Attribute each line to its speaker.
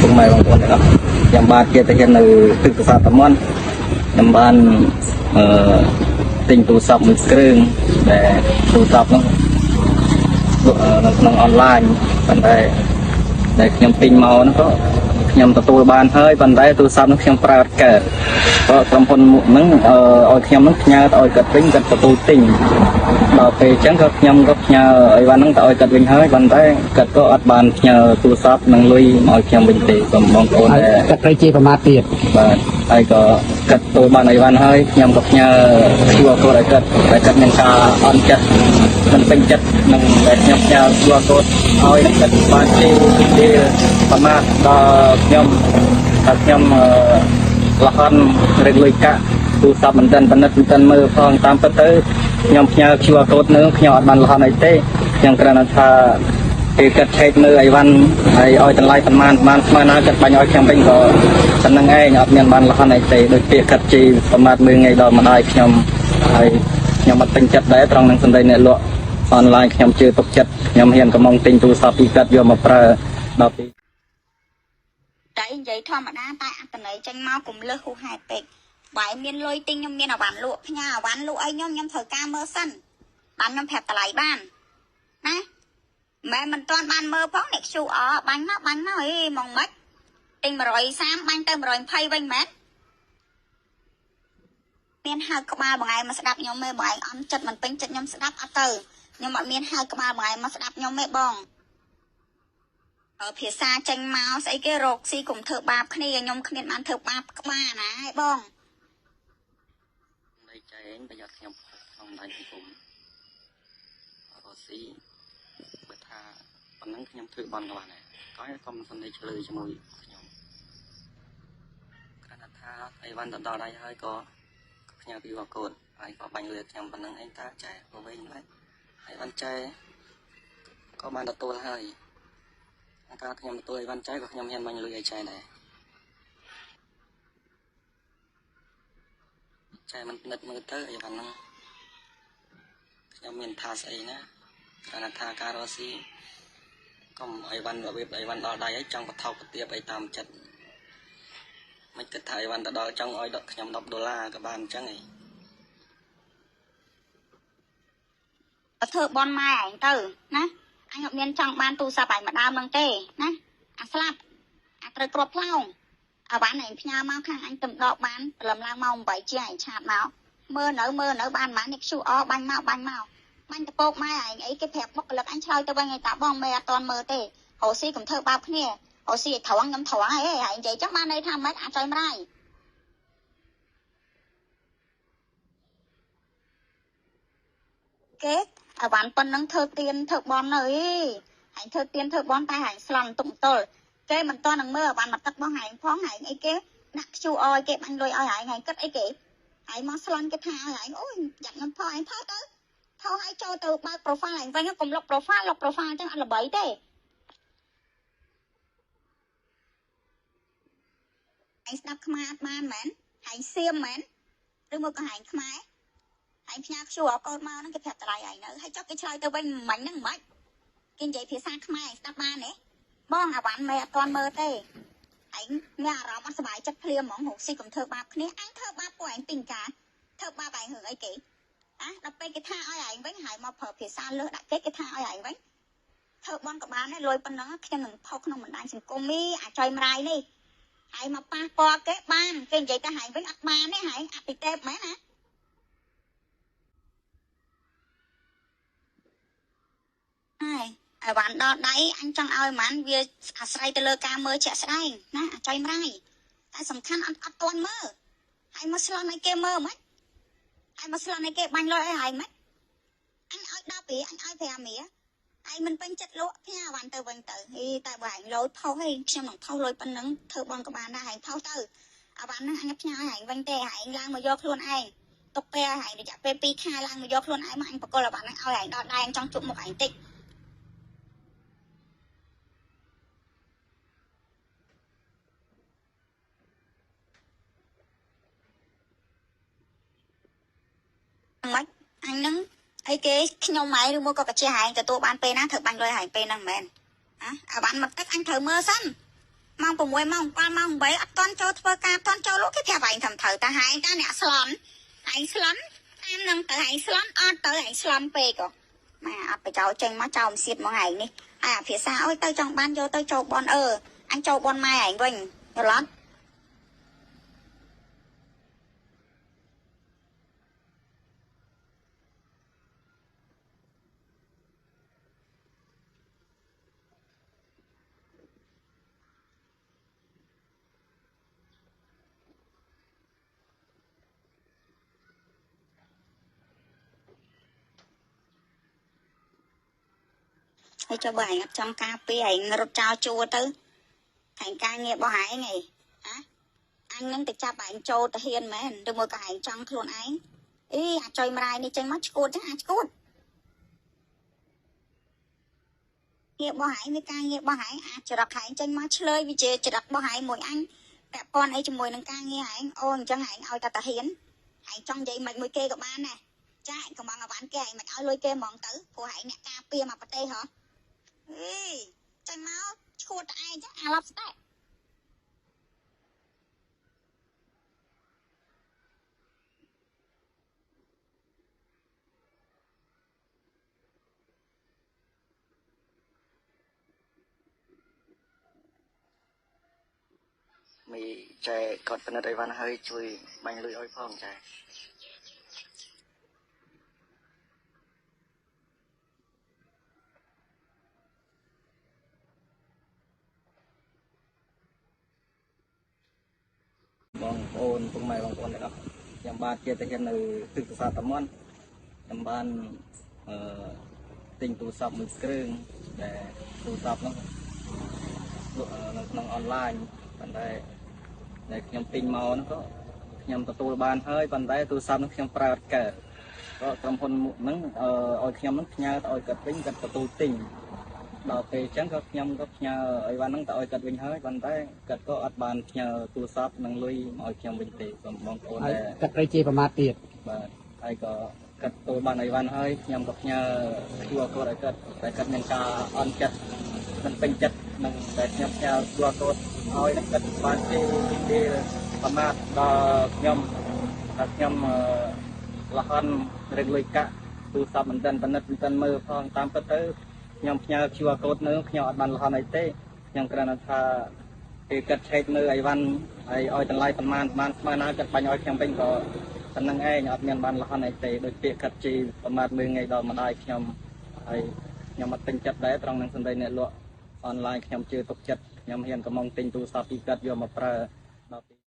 Speaker 1: ពុកម៉ែបងប្អូនទាំងអស់ខ្ញុំបាទជាតាហ៊ាននៅទឹកប្រាសាទតាមាន់ខ្ញុំបានអឺទិញទូរស័ព្ទមួយគ្រឿងដែលទូរស័ព្ទនោះលក់នៅក្នុងអនឡាញប៉ុន្តែដែលខ្ញុំទិញមកហ្នឹងក៏ខ្ញុំទទួលបានហើយប៉ុន្តែទូរស័ព្ទនោះខ្ញុំប្រើអត់កើតក៏ក្រុមហ៊ុនមួយហ្នឹងឲ្យខ្ញុំហ្នឹងផ្ញើទៅឲ្យគាត់វិញគាត់ទទួលទិញដល់ពេលអញ្ចឹងក៏ខ្ញុំក៏ផ្ញើអីវ៉ាន់ហ្នឹងទៅឲ្យគាត់វិញហើយប៉ុន្តែគាត់ក៏អត់បានផ្ញើទូរស័ព្ទនិងលុយមកឲ្យខ្ញុំវិញទេសូមបងប្អូន
Speaker 2: ហើយ
Speaker 1: ដែល
Speaker 2: តែត្រូវជាប្រមាថទៀត
Speaker 1: បាទហើយក៏កាត់ទទួលបានអីវ៉ាន់ហើយខ្ញុំក៏ផ្ញើ QR code ឲ្យគាត់តែគាត់មានការអន់ចិត្តមិនពេញចិត្តនឹងដែលខ្ញុំផ្ញើ QR code ឲ្យគាត់បានជេរទីប្រមាថដល់ខ្ញុំថាខ្ញុំអឺលហន់រឹកលុយកាក់ទូរស័ព្ទមិនទាន់ប៉និតមិនទាន់មើលផងតាមពិតទៅខ្ញុំផ្ញើ QR code នៅខ្ញុំអត់បានលហន់អីទេខ្ញុំគ្រាន់តែថា ពេលគាត់ឆែកមើលអីវ៉ាន់ហើយឲ្យតម្លៃប្រមាណប្រមាណស្មើណាគាត់បាញ់ឲ្យខ្ញុំវិញក៏ប៉ុណ្្នឹងឯងអត់មានបានលះអីទេដូចពាក្យគាត់ជេរប្រមាថមើលថ្ងៃដល់ម្ដាយខ្ញុំហើយខ្ញុំអត់ពេញចិត្តដែរត្រង់នឹងសម្ដីអ្នកលក់អនឡាញខ្ញុំជឿទុកចិត្តខ្ញុំហ៊ានកំងទិញទូរស័ព្ទពីគាត់យកមកប្រើដល់ពេល
Speaker 3: តែនិយាយធម្មតាតែអត្តន័យចេញមកកុំលើសហួសហេតុពេកបើឯងមានលុយទិញខ្ញុំមានអវ៉ាន់លក់ផ្ញើអវ៉ាន់លក់អីខ្ញុំខ្ញុំត្រូវការមើលសិនបានខ្ញុំប្រាប់តម្លៃបានណាម៉ែមិនទាន់បានមើលផងអ្នក QR បាញ់មកបាញ់មកអីហ្មងមិនទិញ130បាញ់ទៅ120វិញមែនមានហៅក្បាលបងឯងមកស្ដាប់ខ្ញុំទេបងឯងអន់ចិត្តមិនពេញចិត្តខ្ញុំស្ដាប់អត់ទៅខ្ញុំអត់មានហៅក្បាលបងឯងមកស្ដាប់ខ្ញុំទេបង ភាសាចេញមកស្អីគេរកស៊ីកុំធ្វើបាបគ្នាខ្ញុំគ្មានបានធ្វើបាបក្បាលណាឯងបង
Speaker 1: ដីចែងប្រយ័ត្នខ្ញុំក្នុងបណ្ដាញសង្គមរស់ស៊ីបើថាប៉ុណ្ណឹងខ្ញុំធ្វើបន់ក៏បានដែរក៏កុំសំដីឆ្លើយជាមួយខ្ញុំគ្រាន់តែថាអីវ៉ាន់ទៅដល់ដៃហើយក៏ផ្ញើពីវកូនហើយក៏បាញ់លុយឲ្យខ្ញុំប៉ុណ្ណឹងឯងតើចែក៏វិញហើយហើយបានចែក៏បានទទួលហើយកាលខ្ញុំទទួលអីវ៉ាន់ចែក៏ខ្ញុំហ៊ានបាញ់លុយឲ្យចែដែរចែមិនពិនិត្យមើលទៅអីវ៉ាន់ហ្នឹងខ្ញុំមានថាស្អីណាគ្រាន់តែថាការរស់ស៊ីកុំអីវ៉ាន់របៀបអីវ៉ាន់ដល់ដៃហើយចង់បថោកបទៀបអីតាមចិត្តមិនគិតថាអីវ៉ាន់ទៅដល់ចង់ឲ្យដកខ្ញុំ10ដុល្លារក៏បានអញ្ចឹងឯង
Speaker 3: ធ្វើបនម៉ែឯងទៅណាអញអត់មានចង់បានទូរស័ព្ទឯងមកដើមហ្នឹងទេណាអាស្លាប់អាត្រូវគ្រាប់ផ្លោងអាវ៉ាន់ឯងផ្ញើមកខាងអញទំដកបានព្រលឹមឡើងម៉ោង8ជាងឯងឆាតមកមើលនៅមើលនៅបានប៉ុន្មាននេះ QR បាញ់មកបាញ់មកបាញ់តពោកម៉ែឯងអីគេប្រាប់បុគ្គលិកអញឆ្លើយទៅវិញឯងតាបងមេអត់តន់មើលទេរកស៊ីកុំធ្វើបាបគ្នារកស៊ីឲ្យត្រង់ខ្ញុំត្រង់ហើយឯងនិយាយចឹងបានន័យថាម៉េចអាចចុយម្រាយគេអាវ៉ាន់ប៉ុណ្ណឹងធ្វើទៀនធ្វើបននៅអីឯងធ្វើទៀនធ្វើបនតែឯងស្លន់ទុកទល់គេមិនតន់នឹងមើលអាវ៉ាន់មកទឹកបងឯងផងឯងអីគេដាក់ QR គេបាញ់លុយឲ្យឯងឯងគិតអីគេឯងមកស្លន់គេថាឲ្យឯងអូយយ៉ាក់ខ្ញុំផុសឯងផុសទៅផុសឲ្យចូលទៅបើក profile ឯងវិញកុំលុប profile លុប profile អញ្ចឹងអត់ល្បីទេឯងស្ដាប់ខ្មែរអត់បានមែនឯងសៀមមែនឬមកក៏ឯងខ្មែរឯងផ្ញើ QR code មកហ្នឹងគេប្រាប់តម្លៃឯងនៅហើយចុះគេឆ្លើយទៅវិញមិញហ្នឹងមិនគេនិយាយភាសាខ្មែរឯងស្ដាប់បានទេបងអាវ៉ាន់មេអត់ទាន់មើលទេឯងមានអារម្មណ៍អត់សប្បាយចិត្តភ្លាមហ្មងរកស៊ីកុំធ្វើបាបគ្នាអញធ្វើបាបពួកឯងពីការធ្វើបាបឯងរឿងអីគេអាដល់ពេលគេថាឲ្យឯងវិញហើយមកប្រើភាសាលើសដាក់គេគេថាឲ្យឯងវិញធ្វើបន់ក៏បានដែរលុយប៉ុណ្ណឹងខ្ញុំនឹងផុសក្នុងបណ្ដាញសង្គមនេះអាចុយម្រាយនេះហើយមកប៉ះពាល់គេបានគេនិយាយទៅឯងវិញអត់បានទេឯងអតិទេពមែនណាហើយអាវ៉ាន់ដល់ដៃអញចង់ឲ្យហ្មងវាអាស្រ័យទៅលើការមើលជាក់ស្ដែងណាអាចុយម្រាយតែសំខាន់អត់អត់ទាន់មើលហើយមកស្លន់ឲ្យគេមើលហ្មងហើយមកស្លន់ឲ្យគេបាញ់លុយឲ្យឯងហ្មងអញឲ្យ10រៀលអញឲ្យ5រៀលឯងមិនពេញចិត្តលក់ផ្ញើអាវ៉ាន់ទៅវិញទៅហីតែបើឯងលុយផុសឯងខ្ញុំនឹងផុសលុយប៉ុណ្ណឹងធ្វើបងក៏បានដែរឯងផុសទៅអាវ៉ាន់ហ្នឹងអញផ្ញើឲ្យឯងវិញទេឯងឡើងមកយកខ្លួនឯងទុកពេលឲ្យឯងរយៈពេល2ខែឡើងមកយកខ្លួនឯងមកអញបកគលអាវ៉ាន់ហ្នឹងឲ្យឯងដល់ដៃអញចង់ជួបមុខឯងតិចមិនអញហ្នឹងអីគេខ្ញុំឯងឬមួយក៏កាជាឯងទទួលបានពេលណាត្រូវបាញ់លុយឯងពេលហ្នឹងមែនអាអាវ៉ាន់មកទឹកអញត្រូវមើលសិន ម៉ោង6ម៉ោង7ម៉ោង8អត់តន់ចូលធ្វើការតន់ចូលលក់គេប្រាប់ឯងថាត្រូវតែហែងតាអ្នកស្លន់ឯងស្លន់តាមនឹងទៅឯងស្លន់អត់ទៅឯងស្លន់ពេកម៉ែអត់ប្រយោជន៍ចេញមកចោលសៀតមកឯងនេះហើយអាភាសាអើយទៅចង់បានយកទៅចូលបនអឺអញចូលបនម៉ែឯងវិញយល់អត់ហើយចុះបើឯងអត់ចង់ការពារឯងរត់ចោលជួទៅឯងការងាររបស់ឯងឯងហ៎អញនឹងទៅចាប់ឯងចូលទៅហ៊ានមែនឬមួយក៏ឯងចង់ខ្លួនឯងអីអាចុយម្រាយនេះចេញមកឈួតចឹងអាចឈួតងាររបស់ឯងវាការងាររបស់ឯងអាចចរិតឯងចេញមកឆ្លើយវាជាចរិតរបស់ឯងមួយអញពាក់ព័ន្ធអីជាមួយនឹងការងារឯងអូអញ្ចឹងឯងឲ្យតែតាហ៊ានឯងចង់និយាយមិនមួយគេក៏បានដែរចាឯងកំងអាវ៉ាន់គេឯងមិនឲ្យលុយគេហ្មងទៅព្រោះឯងអ្នកការពារមកប្រទេសហ៎អេចេញមកឈួតតែឯងចឹងអាឡប់ស្ដែក
Speaker 1: មីចែគាត់ពិនិត្យអីវ៉ាន់ហើយជួយបាញ់លុយឲ្យផងចែបងប្អូនពុកម៉ែបងប្អូនទាំងអស់ខ្ញុំបាទជាតាហ៊ាននៅទិសប្រាសាទតាមាន់ខ្ញុំបានទិញទូរស័ព្ទមួយគ្រឿងដែលទូរស័ព្ទនោះលក់នៅក្នុងអនឡាញប៉ុន្តែដែលខ្ញុំទិញមកនោះក៏ខ្ញុំទទួលបានហើយប៉ុន្តែទូរស័ព្ទនោះខ្ញុំប្រើអត់កើតក៏ក្រុមហ៊ុនហ្នឹងឲ្យខ្ញុំហ្នឹងផ្ញើទៅឲ្យគាត់វិញគាត់ទទួលទិញដល់ពេលអញ្ចឹងក៏ខ្ញុំក៏ផ្ញើអីវ៉ាន់ហ្នឹងទៅឲ្យគាត់វិញហើយប៉ុន្តែគាត់ក៏អត់បានផ្ញើទូរស័ព្ទនិងលុយមកឲ្យខ្ញុំវិញទេសូមបងប្អូនដែរ
Speaker 2: គាត់ត្រូវជាប្រមាថទៀត
Speaker 1: បាទហើយក៏គាត់ទទួលបានអីវ៉ាន់ហើយខ្ញុំក៏ផ្ញើ QR code ឲ្យគាត់តែគាត់មានការអន់ចិត្តមិនពេញចិត្តនឹងតែខ្ញុំផ្ញើ QR code ឲ្យគាត់បានជាប្រមាថដល់ខ្ញុំដល់ខ្ញុំលហន់រឿងលុយកាក់ទូរស័ព្ទមិនទាន់ពិនិត្យមិនទាន់មើលផងតាមពិតទៅខ្ញុំផ្ញើ QR code នៅខ្ញុំអត់បានលហន់អីទេខ្ញុំគ្រាន់តែថាគេកាត់ឆែកមើលអីវ៉ាន់ហើយឲ្យតម្លៃប្រមាណស្មើណាគាត់បាញ់ឲ្យខ្ញុំវិញក៏ប៉ុណ្្នឹងឯងអត់មានបានលហន់អីទេដោយពាក្យកាត់ជីប្រមាថមើលថ្ងៃដល់ម្ដាយខ្ញុំហើយខ្ញុំអត់ពេញចិត្តដែរត្រង់នឹងសម្ដីអ្នកលក់អនឡាញខ្ញុំជឿទុកចិត្តខ្ញុំហ៊ានកំងទិញទូរស័ព្ទពីគាត់យកមកប្រើដល់